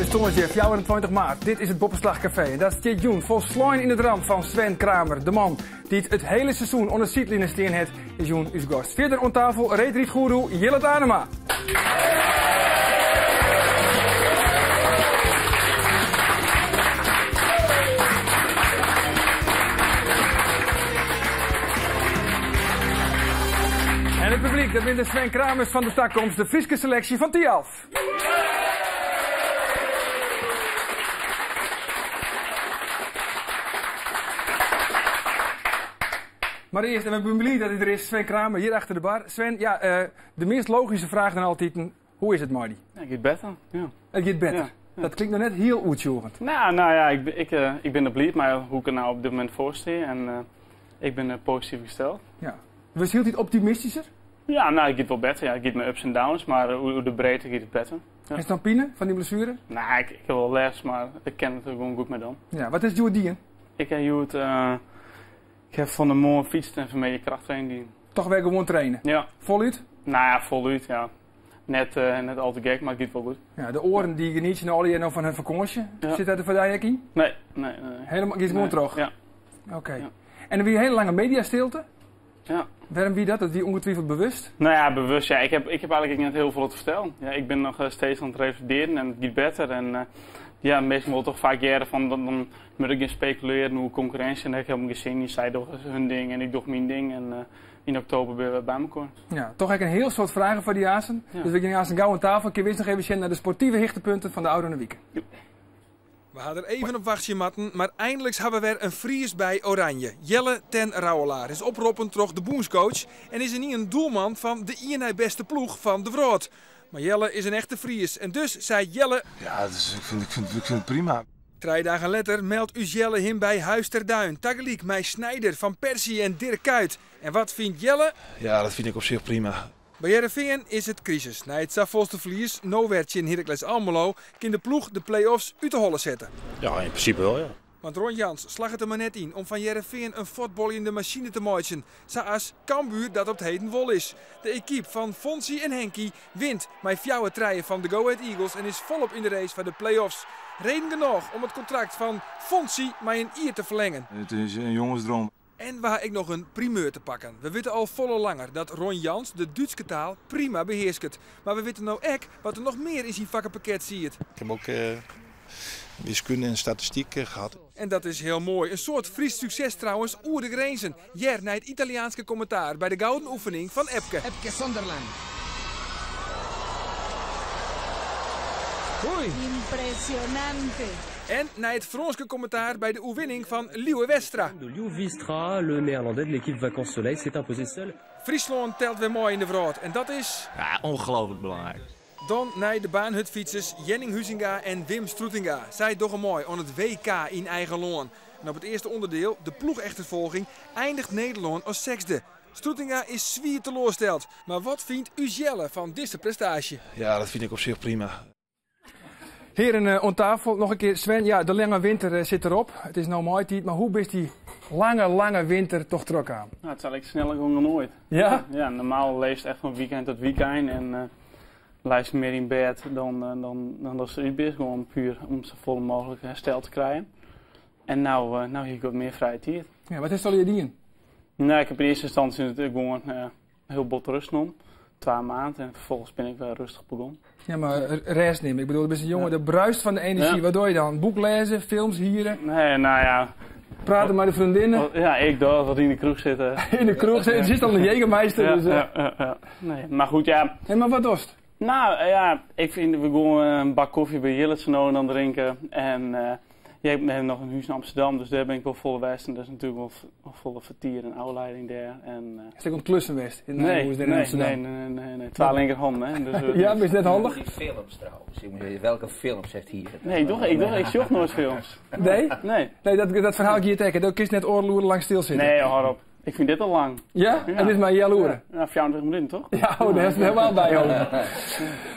It is tongersdei 24 maart. Dit is it Boppeslach Kafee en dat stiet jûn folslein yn it ramt fan Sven Kramer. De man dy't it hiele seizoen oan de sydline stean hat, is jûn ús gast. Fierder oan tafel reedrydgoeroe Jillert Anema. En it publyk, dat binne de Sven Kramers fan de takomst, de Fryske seleksje fan Thialf. Mar earst, en we binne bliid dat hy der is, Sven Kramer, hjir achter de bar. Sven, ja, eh, de meast logyske fraach dan altiten, hoe is it mei dy? Ja, it giet better, ja. It giet better? Ja, ja. Dat klinkt noch net hiel oertsjûgjend. Nou, nou ja, ik, ik, eh, ik bin der bliid mei hoe ik der no op dit momint foar stean. En eh, ik bin posityf gesteld. Ja. Wurdst hieltyd optimistysker? Ja, nou, it giet wol better. Ja, it giet mei ups en downs, mar oer de breedte giet it better. Ja. Hast dan pine fan dy blessuere? Nee, ik, ik ha wol lêst, mar ik kin it der gewoan goed mei dwaan. Ja, wat hast hjoed dien? Ik ha hjoed, uh, ik ha fan 'e moarn fytst en fan 'e middei krachttraining dien. Toch wer gewoan traine? Ja. Folút? Nou ja, folút, ja. Net, uh, net al te gek, mar it giet wol goed. Ja, de oaren dy genietsje no allegear no fan hun fakânsje. Ja. Sit dat der foar dy ek yn? Nee, nee, nee. Helemaal, giest gewoan Nee, troch? Ja. Oké. Ja. En der wie in hiele lange mediastilte. Ja. Wêrom wie dat? Dat wie ûngetwiveld bewust? Nou ja, bewust. Ja. Ik heb, ik heb eigenlijk net hiel folle te fertellen. Ja, ik bin noch eh, steeds oan it revalidearjen en it giet better. En uh, ja, minsken wolle toch faak hearre fan dan, dan moat ik gean spekulearjen oer konkurrinsje. En dêr ha ik helemaal gjin sin yn. Sy dogge hun ding en ik doch myn ding. En uh, yn oktober binne we by mekoar. Ja, toch ek in hiel soad fragen foar dy aansten. Ja. Dus we gean aansten gau oan tafel. Kinne we earst noch even sjen nei de sportive hichtepunten fan de ôfrûne wike. Ja. We ha der even op wachtsje moatten, mar einliks ha we wer in Fries by Oranje. Jelle ten Rouwelaar is oproppen troch de bûnscoach en is ynienen doelman fan de ien nei bêste ploech fan de wrâld. Mar Jelle is in echte Fries en dus sei Jelle. Ja, dus ik vind, ik vind, ik vind it prima. Trije dagen letter meldt ús Jelle him by Huis ter Duin, tagelyk mei Sneijder, Van Persie en Dirk Kuyt. En wat fynt Jelle? Ja, dat fyn ik op sich prima. By Hearrenfean is it krisis. Nei it safolste ferlies, no wer tsjin Heracles Almelo, kin de ploech de play-offs út 'e holle sette. Ja, yn prinsipe wol, ja. Want Ron Jans slagget der mar net yn om fan Hearrenfean in fuotbaljende masine te meitsjen, sa as Cambuur dat op 't heden wol is. De ekipe fan Fonsi en Henkie wint mei 4-3 fan de Go Ahead Eagles en is folop yn de race foar de play-offs. Reden genôch om it kontrakt fan Fonsi mei in jier te ferlengen. It is in jongesdroom. En we ha ek noch in primeur te pakken. We witte al folle langer dat Ron Jans de Dútske taal prima behearsket. Mar we witte no ek wat der noch mear yn syn fakkepakket siet. Ik heb ook wiskunde en statistiek gehad. En dat is hiel moai. In soad Frysk sukses trouwens oer de grinzen. Hear nei it Italiaanske kommentaar by de gouden oefening fan Epke. Epke Zonderland. Oei. Impresionante. En nei it Frânske kommentaar by de oerwinning fan Lieuwe Westra. De Lieuwe Westra, le Néerlandais de l'équipe Vacansoleil, s'est imposé seul. Fryslân telt wer mei yn de wrâld en dat is. Ja, ongelooflijk belangrijk. Dan nei de baanhurdfytsers Jenning Huizenga en Wim Stroetinga. Sy dogge mei oan it WK yn eigen lân. En op it earste ûnderdiel, de ploechefterfolging, eindiget Nederlân as sechsde. Stroetinga is swier teloarsteld. Mar wat fynt ús Jelle fan dizze prestaasje? Ja, dat fyn ik op sich prima. Hearen eh, oan tafel, noch in kear. Sven, ja, de lange winter eh, sit derop. It is no maitiid, mar hoe bist dy lange, lange winter toch trochkaam? Nou, it is eigentlik sneller gien dan oait. Ja? Ja, normaal leefst echt fan wykein tot wykein en uh, leist mear yn bêd dan, uh, dan, dan datst derút bist. Gewoan puer om safolle mooglik herstel te krijen. En no, uh, no hie ik wat mear frije tiid. Ja, wat hast allegear dien? Nou, ik ha yn earste ynstânsje natuerlik gewoan hiel bot rêst nommen. 2 maand en ferfolgens bin ik wer rêstich begûn. Ja, mar rêst nimme. Ik bedoel, do bist in jonge, dy bruist fan de enerzjy. Ja. Wat doch je dan? Boek lêze, films hiere? Nee, nou ja. Prate mei de freondinne? Ja, ik doch wat yn de kroech sitte. Yn de kroech sitte? It is al in Jägermeister. Ja, dus, ja, ja, ja. Nee, mar goed, ja. Hey, mar wat dochst? Nou ja, ik fyn, we gean in bak kofje by Jillet sa no en dan drinke. En uh, ja, ik ha noch in hûs yn Amsterdam, dus dêr bin ik wol folle west. En dat is natuerlik wol, wol folle fertier en ôflieding dêr. En, uh, Is ek oan it klussen west yn nee, hûs dêr yn nee, Amsterdam? Nee, nee, nee, nee. Twa linkerhanden, hè. Dus, uh, ja, bist net handich? Die films trouwens. Ik moet welke films heeft hier? Nee, ik doch, ik doch, ik sjoch noait films. Nee? Nee. Nee, dat, dat ferhaal giet ek. Do kinst net oardel oere lang stilsitte. Nee, hâld op. Ik fyn dit al lang. Ja? Ja. En dit is mar in healoere? Ja, 24 minuten, toch? Ja, oh, dêr hast it helemaal byholden.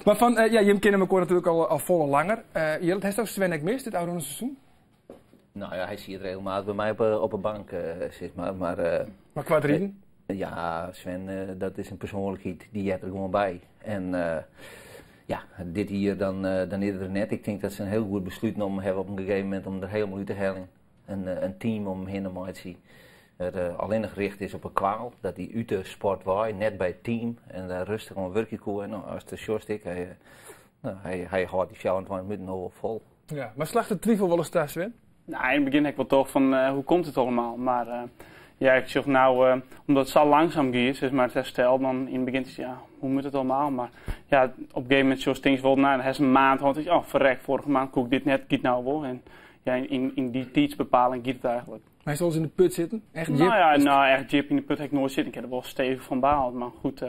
Mar fan, uh, ja, jim kenne mekoar natuerlik al, al folle langer. Uh, Jillert, hast Sven ek mist dit ôfrûne seizoen? Nou ja, hy siet regelmatich by my op, op 'e bank, uh, sis mar. Mar, uh, mar kwa riden? Ja, Sven, dat is in persoanlikheid, dy heart der gewoan by. En. Ja, dit jier dan, dan is er net. Ik tink dat se in hiel goed beslút nommen hawwe op in gegeven momint om der hielendal út te heljen. In team om him hinne meitsje. Er allinnich richt is op 'e kwaal, dat hy út de sport wei, net by it team, en dêr rêstich oan wurkje koe. En no, ast it sjochst ek, hy, no, hy, hy hâldt dy 24 minuten no wol fol. Ja, mar slacht de twifel wolris ta, Sven? Nou, yn it begjin ha ik wol tocht fan hoe komt it allemal? Mar ja, ik sjoch no, omdat it sa langsum giet, sis mar, it herstel, dan yn it begjin is ja, hoe moat it allemal? Mar ja, op in gegeven momint sjochst tinkst wol, no, dan hast in maand hân, tinkst, oh, ferrek, foarige maand koe ik dit net, giet no wol. En ja, yn dy tiidsbepaling giet it eigentlik. Maar hast wolris yn de put sitten? Echt djip? Nou ja, nou, echt djip yn de put ha ik noait sitten. Ik ha der wol stevich fan baald, mar goed,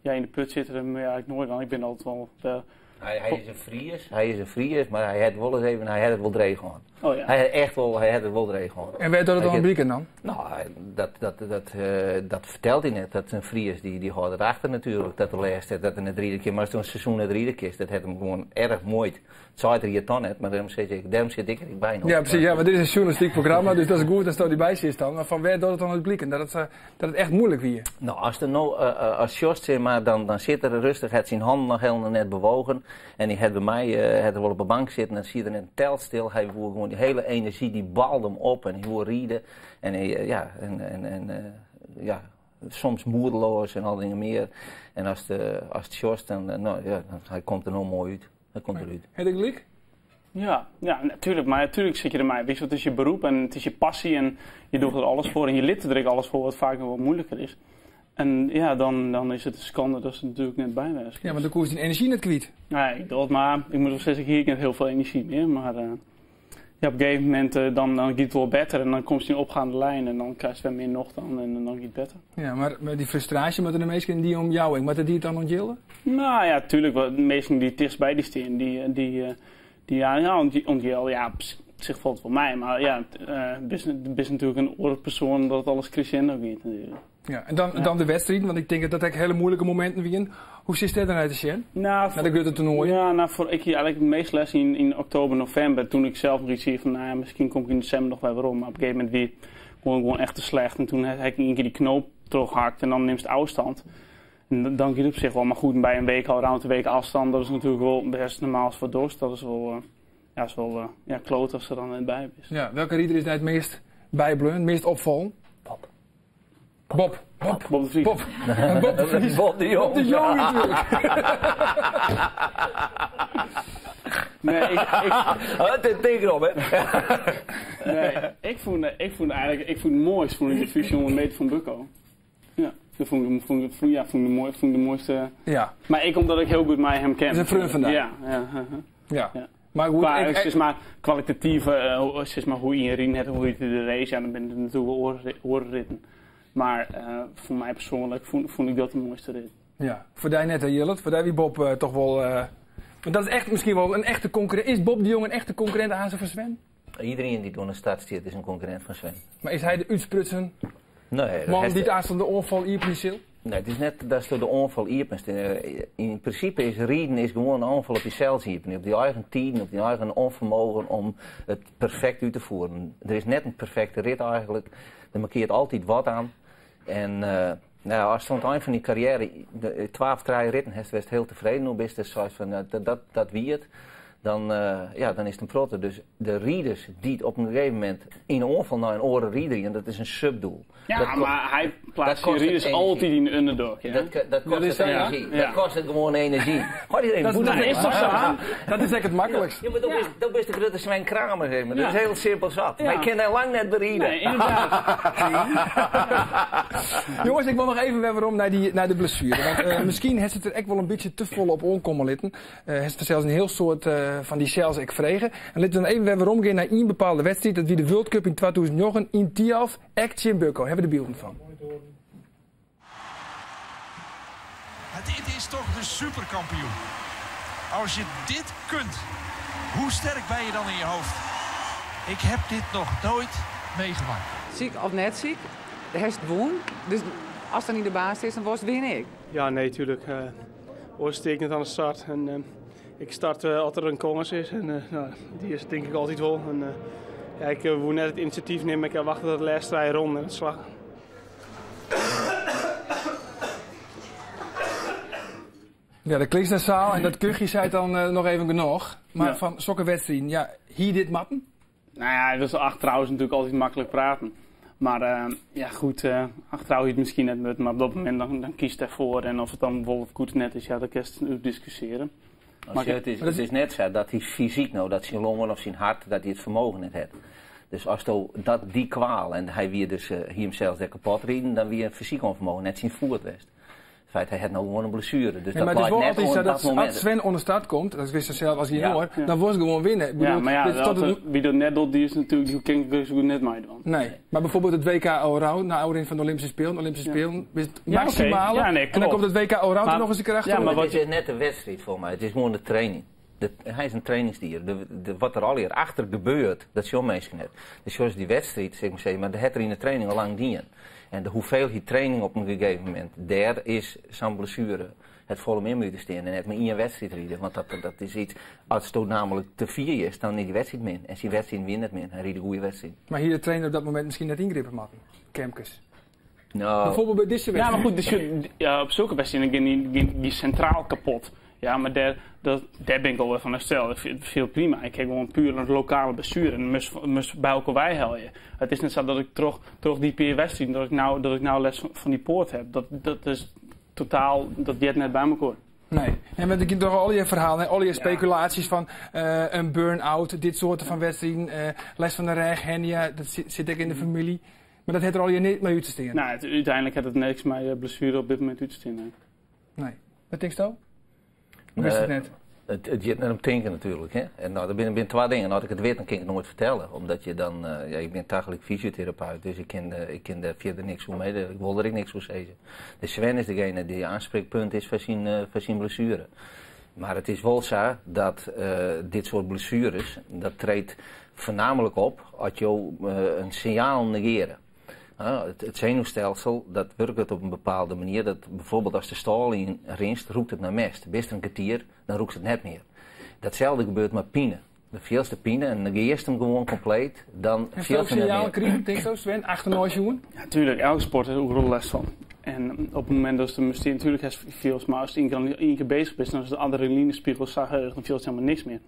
ja, yn de put sitte, dat moat je eigentlik noait dwaan. Ik bin altyd wol de Hy, hy is in Fries, hy is in Fries, mar hy hat wolris even, hy hat it wol dreech hân. Oh ja. Hy hat echt wol, hy hat it wol dreech hân. En wêr docht it Hy dan bliken dan? No, dat fertelt hy net. Dat in Fries, dy hâldt it achter natuerlik, dat er lêst hat, dat er net ride kin. Mar ast in seizoen net ride kinst, dat hat him gewoan erch muoid. Dat seit er hjir dan net, mar dêrom sis ik, dêrom sit ik der ek by no. Ja, presys. Ja, want dit is in sjoernalistyk programma, dus dat is goed datsto derby sitst dan. Mar fan wêr docht it dan út bliken dat it echt muoilik wie? No, ast er no, ast sjochst, sis mar, dan sit er rêstich, hat syn hannen noch hielendal net bewogen. En hy hat by my, hat er wol op 'e bank sitten en siet er net in tel stil. Hy woe gewoan dy hiele enerzjy, dy balde him op en hy woe ride. En hy, ja, en ja, soms moedeloas en al dingen mear. En ast sjochst, dan, no, ja, dan, hy komt der no moai út. Hy komt derút. Hat er gelyk? Ja, ja, natuerlik. Mar natuerlik sit je dermei. Witst, it is je beroep en it is je passy en je docht der alles foar en je litte der ek alles foar, wat faak noch wol muoiliker is. En ja, dan is it in skande datst der natuerlik net by wêze kinst. Ja, want dan koest dyn enerzjy net kwyt. Nee, ik doch it mar. Ik moat wol sizze, ik hie ek net hiel folle enerzjy mear, mar ja, op in gegeven momint dan giet it wol better en dan komst yn opgaande lijn en dan krijst wer mear nocht dan en dan giet it better. Ja, mar dy frustraasje moatte de minsken yn dy omjouwing, moatte dy it dan ûntjilde? No ja, tuerlik. De minsken dy't tichtst by dy stean, dy ja, ûntjilde. Ja, op sich falt it wol mei, mar ja, bist natuerlik in oare persoan dat alles crescendo giet natuerlik. Ja, en dan de wedstriden, want ik tink dat dat ek hiele muoilike mominten wienen. Hoe sitst dêr dan nei te sjen? Nou, Nei de grutte toernoaien? Ja, nou, foar, ik hie eigentlik it meast lêst yn oktober, novimber, toen ik sels noch iets hie fan, nou ja, miskien kom ik yn desimber noch wer werom. Mar op in gegeven momint wie it gewoan echt te slecht en toen ha ik yn ien kear dy knoop trochhakt en dan nimst ôfstân. En dan giet it op sich wol, mar goed, by in week allround, in week afstand, dat is natuerlik wol bêst normaal as wat dochst. Dat is wol, ja, is wol, ja, kloot ast der dan net by bist. Ja, welke rider is dy it meast bybleaun, it meast opfallen? Bob. Bob. Bob. Bob de Vries. Bob. Bob de Vries. Bob de Jong. Bob de Jong natuerlik. Nee, ik, Het tink erom, hè? Nee, ik fûn eigentlik, ik fûn it moaist, fûn ik de 1500 meter fan Bukko. Ja, dat fûn ik, fûn ik, fûn, ja, fûn ik de moai, fûn ik de moaiste. Ja. Mar ek omdat ik hiel goed mei him ken. Is in freon fan dy? Ja, ja. Ja. Ja. Mar goed, Kwa, ik, sis mar, kwalitatyf, sis mar, hoe ien riden hat, hoe it de race, ja, dan binne it natuerlik wol oare ritten. Mar foar my persoanlik fûn ik dat de moaiste rit. Ja, foar dy net, hè, Jillert? Foar dy wie Bob toch wol... Want dat is echt miskien wol in echte konkurrint. Is Bob de Jong in echte konkurrint aanst foar Sven? Iedereen dy't oan de start stiet is in konkurrint fan Sven. Mar is hy de útsprutsen Nee, dat man hast dy't aanst de oanfal iepenje sil? Nee, it is net datsto de oanfal iepenst. Yn prinsipe is riden is gewoan in oanfal op dysels iepenje, op dyn eigen tiden, op dyn eigen ûnfermogen om it perfekt út te fieren. Der is net in perfekte rit eigentlik, der mankeart altyd wat oan. En no ja, ast oan it ein fan dyn karriêre twa of trije ritten hast wêr'tst hiel tefreden oer bist en seist fan dat, dat wie it, dan, ja, dan is it in protte. Dus de riders dy't op in gegeven momint yn oanfal nei in oare rider gean, dat is in subdoel. Ja, Dat mar hy dat pleatst syn kostet riders enerzjy. altyd yn de underdog. Ja? Dat kostet is zo, ja. enerzjy. Ja. Dat kostet gewoan enerzjy. Goh, die Dat, boete- dat is toch sa? Dat is ek it maklikst. Ja, mar do bist de grutte Sven Kramer, zeg maar. Dat Ja. is hiel simpel zat. Ja. Mar ik kin dêr lang net beride. Nee, ynderdaad. Jonges, ik wol noch even wer werom nei de blessuere. Want miskien hat it der ek wol in bytsje te folle op oankomme litten. Hast fansels in hiel soad fan dysels ek frege. En litte we dan even wer werom gean nei ien bepaalde wedstriid. Dat wie de World Cup yn 2009 yn Thialf, ek tsjin Bukko. Hawwe we de bylden fan. Dit is toch de superkampioen. Als je dit kunt, hoe sterk ben je dan in je hoofd? Ik heb dit nog nooit meegemaakt. Siik of net siik, hast wûn. Dus as er net de baas is, dan was win ik. Ja, nee, tuurlijk. Oars stean ik net oan de start. En ik start as der in kâns is. En nou, dy is tink ik altyd wol. En ja, ik woe net it inisjatyf nimme. Ik wacht tot de lêste trije ronden en it slagge. Ja, de Klinksnazaal en dat kuchje zei dan nog even genoeg. Maar van sokke wedstrijden, ja, hie dit moatten? Nou ja, dat is achterôf is natuurlijk altijd makkelijk praten. Maar ja, goed, achterôf het misschien net met, maar op dat moment dan kiest ervoor. En of het dan wel of goed net is, ja, dat kun je natuurlijk discussiëren. Maar het is net zo dat hij fysiek nou, dat zijn longen of zijn hart, dat hij het vermogen net heeft. Dus als to, dat die kwaal en hij weer dus hier hem zelfs kapot rijden, dan weer een fysiek onvermogen, net zijn voet west. Het feit, hij had nou gewoon een blessure. Dus Nee, dat maar het is wel net altijd zo op dat dat moment. als Sven onder start komt, dat wist hij zelf als Ja, junior, ja. dan was het gewoon winnen. Ik bedoel, Ja, maar ja, dit is tot dat, het, wie dat net doet, die is natuurlijk, die kan ik zo goed net meedoen. nee, maar bijvoorbeeld het WK Allround, na ouder van de Olympische Spelen, de Olympische Spelen, is het Ja, oké. maximale. Ja, nee, en dan klopt. komt het WK Allround er nog eens een keer achter. Ja, maar het is net een wedstrijd voor mij. Het is gewoon de training. Hij is een trainingsdier. Wat er al hier achter gebeurt, dat is jouw mensen net. Dus zoals die wedstrijd, zeg maar, zeggen, maar de het er in de training al lang dien. En de hoeveelheid training op een gegeven moment, daar is zo'n blessure het volle in moeten staan en het maar in een wedstrijd rijden. Want dat is iets, als het namelijk te vier is, dan is die wedstrijd min. En zijn wedstrijd wint het min. Hij rijdt een goede wedstrijd. Maar hier de trainer op dat moment misschien net ingrippen, Martin. Kemkes. Nou, Bijvoorbeeld bij deze Ja, maar wedstrijd. goed, dus ja, op zulke wedstrijden gaan die centraal kapot. Ja, maar daar ben ik alweer van herstel. Ik vind het veel prima. Ik heb gewoon puur een lokale blessure en moest bij elkaar wijheljen. Het is net zo dat ik terug die paar wedstrijden, dat ik nou les van die poort heb. Dat is totaal, dat jet net bij elkaar. Nee. En want ik heb toch al je verhalen, hè, al je speculaties van een burn-out, dit soort van wedstrijden, les van de reg, hernia, dat zit ik in de familie. Maar dat heeft er al je niet mee uit te staan. Nou, uiteindelijk heeft het niks met blessure op dit moment uit te staan. Nee. Nee. Wat denk je zo? Hoe is het net? Het zit net om tinken natuurlijk. Hè? En nou, er binnen twee dingen. Als ik het weet, dan kan ik het nooit vertellen. Omdat je dan, ja, ik ben eigenlijk fysiotherapeut, dus ik kan daar verder niks voor meedelen. Ik wil er ook niks voor zeggen. De Sven is degene die aanspreekpunt is voor zijn blessure. Maar het is wel zo dat dit soort blessures, dat treedt voornamelijk op als je een signaal negeren. Ah, het zenuwstelsel, dat werkt op een bepaalde manier. Dat bijvoorbeeld als de stal in rinst, roept het naar mest. Best een kwartier, dan roept het net meer. Datzelfde gebeurt met pine. De veelste pine en negeert hem gewoon compleet, dan En veelt ook ze net signaal meer. krijgen, denk je zo, Sven? 8 jongen? Ja, tuurlijk, elke sport heeft ook wel les van. En op het moment dat de misschien natuurlijk heeft veel, maar als je één keer bezig bent, dan is de adrenalinespiegel zo hoog, dan veelt helemaal niks meer.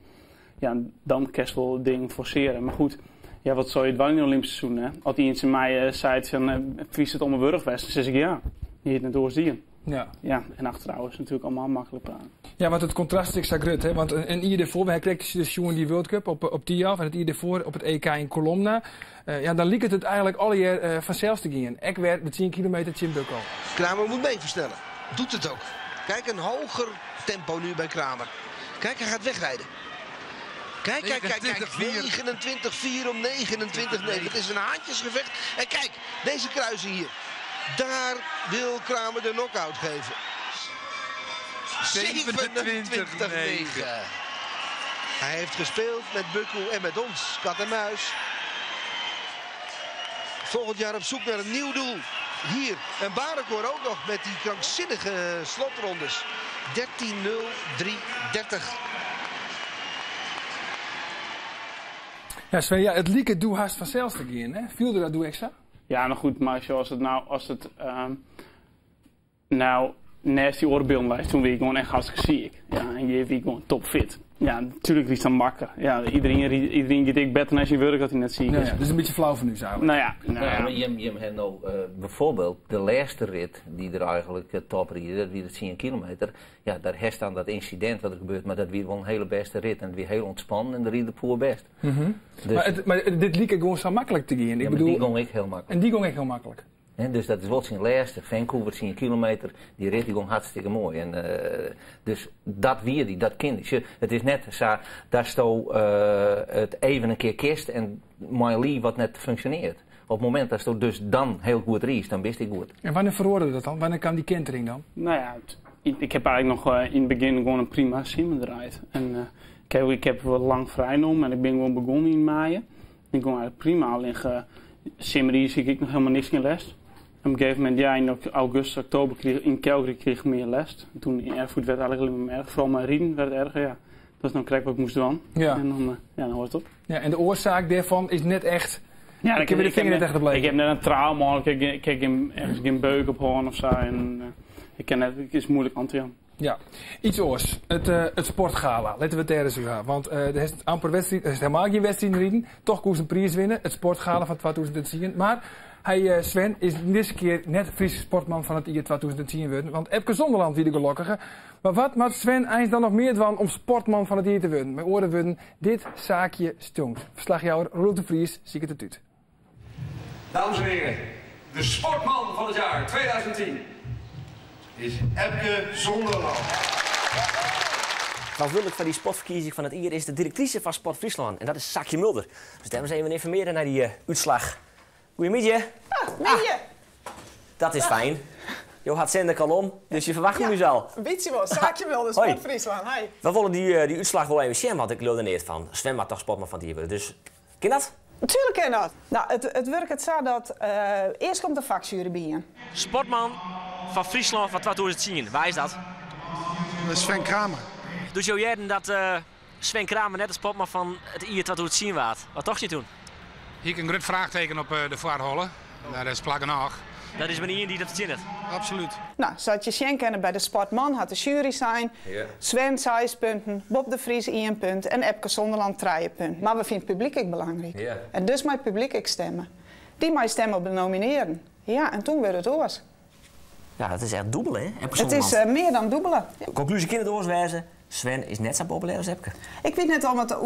Ja, dan kan je wel dingen forceren. Maar goed, ja, wat zou je het wel in de Olympische seizoen, hè? Als iemand in mij zei van vries het om mijn wurgwest, dan zeg ik ja, je het net doorzien. Ja, en achteraf is natuurlijk allemaal makkelijk praten. Ja, want het contrast is zo groot, hè? Want een jaar ervoor, hij kreeg de Sjoen die World Cup op Thialf en het jaar ervoor op het EK in Kolomna. Ja, dan liep het eigenlijk alle jaar vanzelf te gaan. Ik werd met 10 kilometer Jim Bukko. Kramer moet mee versnellen. Doet het ook. Kijk, een hoger tempo nu bij Kramer. Kijk, hij gaat wegrijden. Kijk, kijk, kijk, kijk. 29-4 om 29-9. Het is een haantjesgevecht. En kijk, deze kruising hier. Daar wil Kramer de knockout geven. 27-9. Hij heeft gespeeld met Bukko en met ons. Kat en muis. Volgend jaar op zoek naar een nieuw doel. Hier, een baanrecord ook nog met die krankzinnige slotrondes. 13-0-3-30. Ja, Sven, ja, het liep het doe haast vanzelf te gaan, hè? Viel er dat doe extra? Ja, maar goed, maar zoals het nou, als het nou naast die oorbeelden toen werd ik gewoon echt hartstikke ziek. Ja, en je werd gewoon topfit. Ja, natuurlijk is dat makker. Ja, iedereen die ik beter naar zijn werk dat hij net ziek is. Ja, dus een beetje flauw van nu, zou ik. Nou ja, nou Ja, ja. maar je hebt nou bijvoorbeeld de laatste rit die er eigenlijk top riet, dat wie dat 10 kilometer. Ja, daar heeft dan dat incident wat er gebeurt, maar dat wie wel een hele beste rit en het wie heel ontspannen en de riet de poer best. Dus Maar dit liep ik gewoon zo makkelijk te gaan. Ik Ja, maar bedoel, die ging ik heel makkelijk. En die ging ik heel makkelijk. Hè, dus dat is wel zijn laatste. Vancouver, 10 kilometer, die rit die ging hartstikke mooi. En dus dat weer die, dat kind. Dus het is net zo, daar sto het even een keer kist en Miley wat net functioneert. Op het moment dat sto dus dan heel goed ries, dan wist ik goed. En wanneer verhoorde dat dan? Wanneer kwam die kentering dan? Nou ja, ik heb eigenlijk nog in het begin gewoon een prima simmer eruit. En ik heb wel lang vrij genomen en ik ben gewoon begonnen in mei. Ik kon eigenlijk prima, alleen simmer zie ik nog helemaal niks in les. Op een gegeven moment, ja, in augustus, oktober kreeg, in Calgary kreeg ik meer les. En toen in Erfurt werd eigenlijk alleen maar erger. Vooral mijn rieden werd erger, ja. Dat is nou correct wat ik moest doen. En dan hoort het op. Ja, en de oorzaak daarvan is net echt... Ja, ik heb weer de vinger net echt gebleven. Ik heb net een trauma, ik heb ergens geen beuk op hoorn of zo. En ik ken net, het is moeilijk aan te gaan. Ja, iets oars. It, it sportgala. Litte we it dêr ris oer ha. Want der is amper wedstriid, der is helemaal gjin wedstriden riden. Toch koest in priis winne, it sportgala fan 2010. Mar hy, Sven, is dizze kear net Fryske sportman fan it jier 2010 wurden, want Epke Zonderland wie de gelokkige. Mar wat moat Sven eins dan noch mear dwaan om sportman fan it jier te wurden? Mei oare wurden, dit saakje stonkt. Ferslachjouwer Roelof de Vries siket it út. Dames en heren, de sportman van het jaar 2010 is Epke Zonderland. Ferantwurdlik foar dy sportferkiezing fan it jier is de direktrise fan Sport Fryslân en dat is Saakje Mulder. Dus dêrom ris even ynformearje nei dy útslach. Goeiemiddei. Ah, middei. Dat is fijn. Jo hat sender al om, dus je ferwachten ús al. In bytsje wol. Saakje Mulder, Sport Fryslân. Hi. We wolle dy útslach wol even sjen, want ik leau der neat fan. Sven moat toch sportman fan it jier wurde, dus kin dat? Tuerlik kin dat. No, it wurket sa dat earst komt de faksjuery byien. Sportman fan Fryslân fan 2010, wa is dat? Sven Kramer. Doe't jo hearden dat Sven Kramer net de sportman fan it jier 2010 waard, wat tocht je toen? Hie ik in grut fraachteken op de foarholle. Dat is plak genôch. Dat is mar ien dy't dat fertsjinnet. Absolút. No, sa't je sjen kinne by de sportman hat de sjuery sein, Sven seis punten, Bob de Vries ien punt en Epke Zonderland trije punten. Mar we fine it publyk ek belangryk. En dus mei it publyk ek stimme. Dy mei stimme op de nominearden. Ja, en toen wurdt it oars. Ja, dat is echt dûbele, hè? Epke It is Zonderland. mear dan dûbele. Konklúzje kin it oars wêze, Sven is net sa populêr as Epke. Ik wit net om it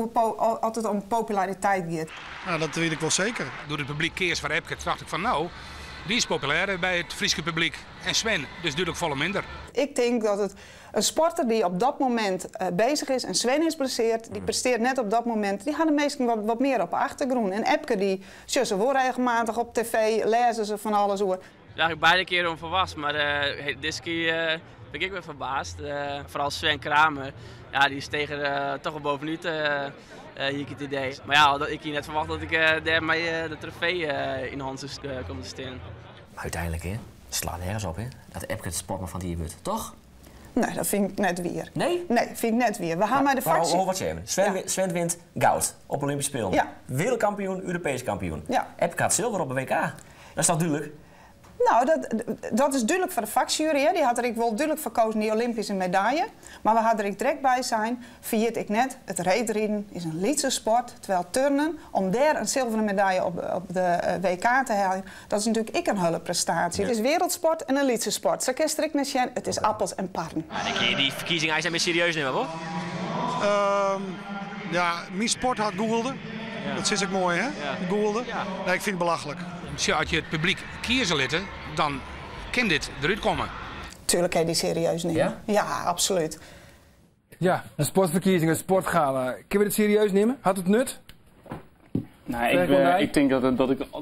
oft it om populariteit giet. No, dat wit ik wol seker. Doe't it publyk keas foar Epke, tocht ik fan no, dy is populêr by it Fryske publyk. En Sven dus dúdlik folle minder. Ik tink dat it in sporter dy't op dat momint bezich is en Sven is blesseard, dy presteart net op dat momint, dy ha de minsken wat mear op 'e achtergrûn. En Epke dy sjogge se wol regelmatich op TV, lêze se fan alles oer. Eigenlijk beide kearen ûnferwachts, mar dizze kear bin ik ek wer ferbaasd. Foaral Sven Kramer, ja, dy steech der toch wol bovenút, hie ik it idee. Mar ja, ik hie net ferwachte dat ik dêr mei de trofee yn de hannen soe komme te stean. Mar úteinlik, hè, it slacht nergens op, hè, dat Epke it sportman fan it jier wurdt, toch? Nee, dat fyn ik net wier. Nee? Nee, fyn ik net wier. We ha mei de faksje... Mar wat even. Sven wint goud op Olympyske Spelen. Ja. Wereldkampioen, Europeesk kampioen. Ja. Epke hat silver op de WK. Dat is toch dúdlik? No, dat, dat is dúdlik foar de faksjuery. Hè. Dy hat der ek wol dúdlik foar kozen, dy Olympyske medalje. Mar we ha der ek direkt by sein, ferjit ek net, it reedriden is in lytse sport, terwijl turnen, om dêr in silveren medalje op, op de WK te heljen, dat is natuerlik ek in hiele prestaasje. It is wereldsport en in lytse sport. Sa kinst der ek nei sjen, it is appels en parren. Ik kin dy ferkiezing eins net mear serieus nimme, wol? Ja, myn sport hat gûlde. Dat sis ik moai, hè? Gûlde. Nee, ik fyn it belachlik. Sjoch, as je it publyk kieze litte, dan kin dit derút komme. Tuerlik kin je dy serieus nimme. Ja? Ja, absolút. Ja, de sportferkiezing, it sportgala. Kinne we dit serieus nimme? Hat it nut? Nee, ik tink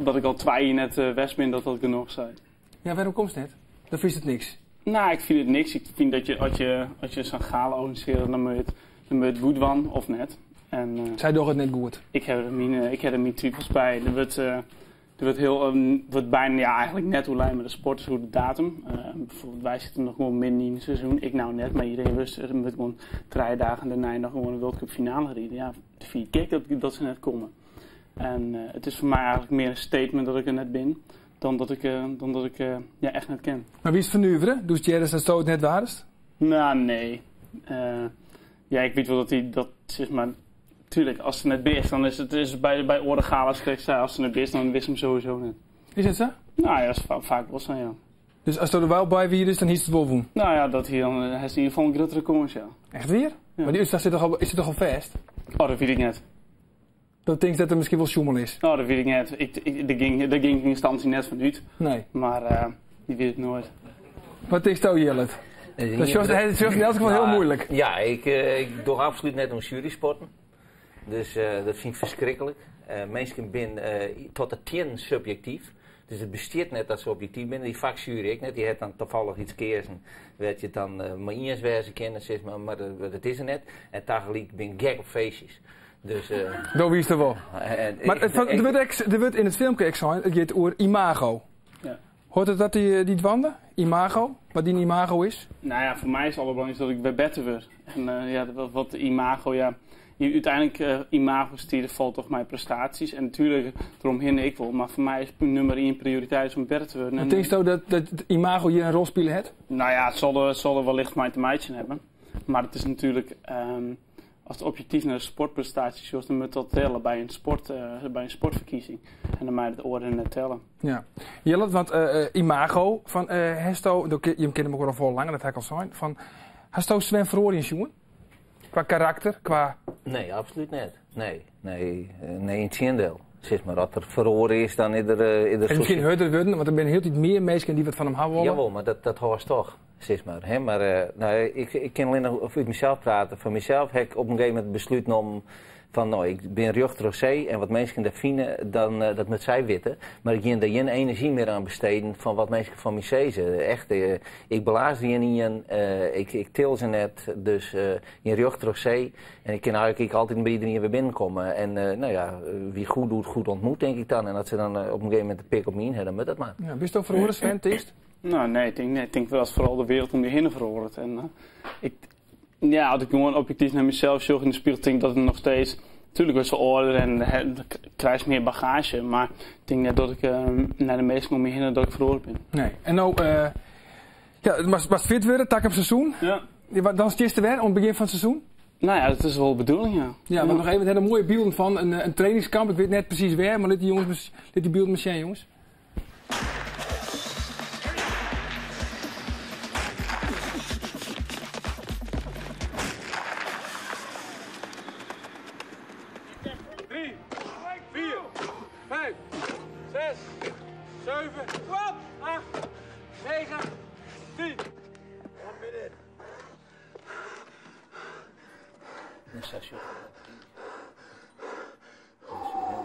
dat ik al twa jier net west bin, dat dat genôch seit. Ja, wêrom komst net? Dan fynst it niks? No, ik fyn it niks. Ik fyn dat je, as je sa'n gala organisearje, dan moat je it, dan moat je it goed dwaan of net. En, Sy dogge it net goed? Ik ha der myn, ik ha der myn twivels by. Der wurdt, der wurdt hiel, wurdt byna, ja, eigentlik net oerlein mei de sporters oer de datum. Bijvoorbeeld, wy sitte noch gewoan midden yn it seizoen. Ik no net, mar iderien wist, der wurdt gewoan 3 dagen dêrnei noch gewoan de World Cup finale riden. Ja, dat fyn ik gek dat se net komme. En it is foar my eigentlik mear in statement dat ik der net bin, dan dat ik ja, echt net kin. Mar wiest fernuvere doe'tst hearde datsto it net waardest? No, nee. Ja, ik wit wol dat dy, dat sis mar, tuerlik, ast der net bist, dan is it is by, by oare gala's krekt sa, ast der net bist, dan witst him sowieso net. Is dat sa? No ja, is faak wol sa, ja. Dus asto der wol by wiest, dan hiest it wol wûn? No ja, dat hie dan, hast yn ieder gefal in gruttere kâns, ja. Echt wier? Ja. Mar dy útslach sit toch al, is sit toch al fêst? Oh, dat wit ik net. Do tinkst dat der miskien wol sjoemel is? No, dat wit ik net. Ik, dêr gyng ik yn ynstânsje net fan út. Nee. Mar uh, je wit it noait. Wat tinksto, Jillert? Dat sjochst yn elts gefal hiel muoilik. Ja, ik doch absolút net oan jurysporten. Dus dat fyn ik ferskriklik. Minsken binne tot de teannen subjektyf. Dus it bestiet net dat se objektyf binne. Dy faksjuery ek net. Dy hat dan tafallich iets keazen wêr't je it dan mei iens wêze kinne, sis mar, mar dat is er net. En tagelyk bin ik gek op feestjes. Dus, Do wiest der wol. Mar der wurdt yn it filmke ek sein, it giet oer imago. Ja. Hoort het dat die, die dwande? Imago? Wat die imago is? Nou ja, voor mij is het allerbelangrijkste dat ik weer beter word. En ja, wat de imago, ja. Uiteindelijk imago stierde valt toch mijn prestaties. En natuurlijk eromheen ik wel. Maar voor mij is nummer 1 prioriteit om beter te worden. Maar denk je dat het imago hier een rol spelen het? Nou ja, het zal er wellicht mij te maken hebben. Maar het is natuurlijk, als het objectief naar de sportprestaties zoals dan moet dat tellen bij een sportverkiezing. En dan mij het oren net tellen. Ja. Jelle, want imago van Hesto, je kent hem ook al veel langer, dat hij al zijn. Van Hesto Sven Verhoor in Sjoen? Qua karakter, qua... Nee, absoluut niet. Nee, nee, nee, in het zindeel. Zeg maar, als er verloren is, dan is er En misschien harder worden, want er zijn heel tijd meer mensen die wat van hem houden. Jawel, maar dat hoort toch, zeg maar. Hè? Maar nou, ik kan alleen nog uit mezelf praten. Voor mezelf heb ik op een gegeven moment besluit om van, nou, ik ben rechter op zee en wat mensen daar vinden, dan, dat moet zij weten. Maar ik ga daar geen energie meer aan besteden van wat mensen van mij zeggen. Echt, ik blaas die niet in, ik til ze net, dus in rechter op zee. En ik kan eigenlijk altijd bij iedereen weer binnenkomen. En nou ja, wie goed doet, goed ontmoet, denk ik dan. En dat ze dan op een gegeven moment de pik op me in hebben, dan moet dat maar. Ja, wist je ook verhoren, Sven, Tist? Nou, nee, ik denk, nee, ik denk wel dat vooral de wereld om je heen verhoort. En ik, ja, als ik gewoon objectief naar mezelf zorg in de spiegel, denk ik dat het nog steeds... Tuurlijk was het order en krijg meer bagage, maar ik denk net dat ik naar de meesten om me heen dat ik verloren ben. Nee. En nou, ja, het was fit worden, tak op seizoen. Ja. Ja, dan is het eerste weer, aan het begin van het seizoen? Nou ja, dat is wel de bedoeling, ja. Ja, maar nog even een hele mooie beelden van een trainingskamp. Ik weet net precies waar, maar laat die beelden maar zien, jongens. 3, 4, 5, 6, 7, 8, 9, 10. Een station.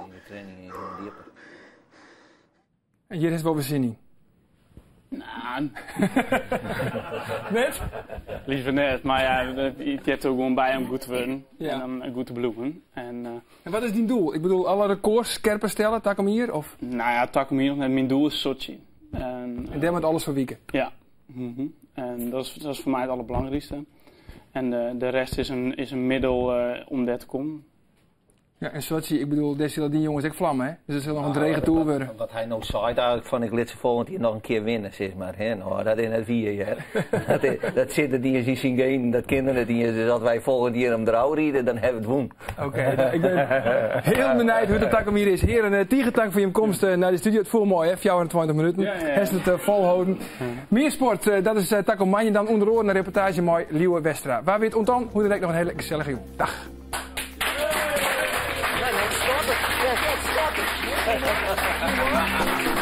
In de training is gewoon dieper. En hier is wel weer zin in. Nou. Net? Liever net, maar ja, je hebt er ook gewoon bij om goed te worden. Ja. En om goed te bloemen. En En wat is die doel? Ik bedoel, alle records scherper stellen, tak om hier? Of? Nou ja, tak om hier nog net. Mijn doel is Sochi. En, en daar moet alles voor wieken? Ja. En dat is voor mij het allerbelangrijkste. En de rest is een middel om daar te komen. Ja, en Sochi, ik bedoel, daar zullen die jongens echt vlammen, hè? Dus dat zal nog een dreige toer worden. Wat hij nou zei eigenlijk van, ik liet ze volgend jaar nog een keer winnen, zeg maar. Hè? Nou, dat in het 4 jaar. Dat zit er niet eens in zijn genen, dat kinderen het niet eens. Dus als wij volgend jaar om de rijden, dan hebben we het woen. Oké, nou, ik ben heel benieuwd hoe de tak om hier is. Heren, tegen dank voor je komst naar de studio. Het voelt mooi, hè? 24 minuten. Ja, ja, ja. Heeft het volhouden. Meer sport, dat is Taco Manje. Dan onder oren een reportage mooi Lieuwe Westra. Waar weet ontan, hoe direct nog een hele gezellige jongen. Dag. Ha ha ha.